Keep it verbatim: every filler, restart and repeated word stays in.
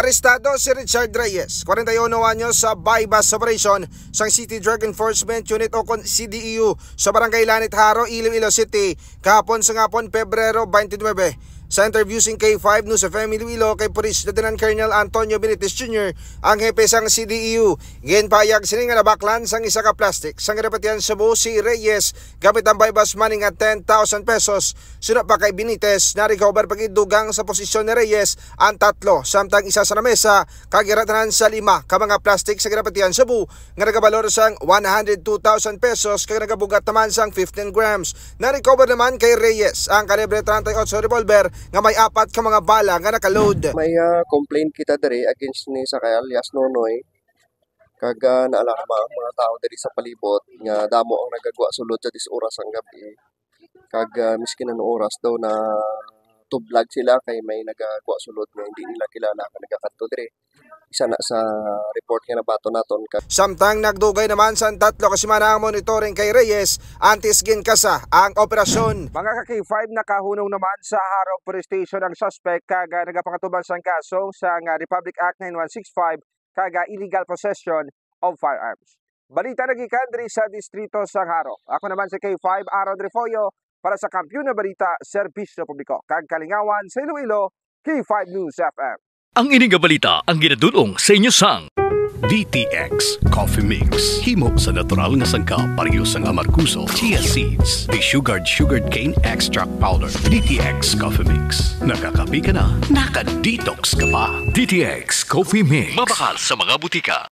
Arestado si Richard Reyes, kwarenta y uno anyos, sa buy-bust operation sang City Drug Enforcement Unit o kon C D E U sa Barangay Lanit, Jaro, Iloilo City, kahapon sa hapon, Pebrero twenty-nine. Sa interview sing K five News F M Iloilo kay Police Lieutenant Colonel Antonio Benitez Junior, ang hepe sang C D E U, ginpahayag sini nga nabaklan sang isa ka plastic sang ginapatihan shabu si Reyes gamit ang buy-bust money nga ten thousand pesos. Suno pa kay Benitez, na-recover pa gid dugang sa posisyon ni Reyes ang tatlo, samtang isa sa lamesa kag ginatanan sa lima ka mga plastic sa ginapatihan shabu nga nagabalor sang one hundred two thousand pesos kag nagabugat naman sang fifteen grams. Na-recover naman kay Reyes ang kalibre treinta y ocho revolver nga may apat ka mga bala nga naka-load. May, ah, complaint kita diri against ni Sakay alias Nonoy. Kag, ah, naalarma ang mga tao diri sa palibot nga damo ang nagagwa sulod sa diyes oras sang gabi. Kag, ah, miskin ano oras daw na tublag sila kay may nagagwa sulod nga hindi nila kilala nga nagakadto diri. Isa na sa report nga nabaton naton. Kag samtang nagdugay naman sang tatlo ka semana ang monitoring kay Reyes antes ginkasa ang operasyon. Mga ka-K five, nakahunong naman sa Jaro Police Station ang suspect kag, ah, nagapangatubang sang kaso sang, ah, Republic Act nine one six five kag, ah, illegal possession of firearms. Balita nagikan diri sa distrito sang Jaro. Ako naman si K five Aaron Refollo para sa Kampiyon nga Balita, Serbisyo Publiko kag Kalingawan sa Iloilo, K five News F M. Ang ini nga balita ang ginadul-ong sa inyo sang D T X Coffee Mix. Himo sa natural nga sangkap, pareho sang amargoso, chia seeds, desugared sugarcane extract powder. D T X Coffee Mix. Nakakape ka na, naka-detox ka pa. D T X Coffee Mix. Mabakal sa mga butika.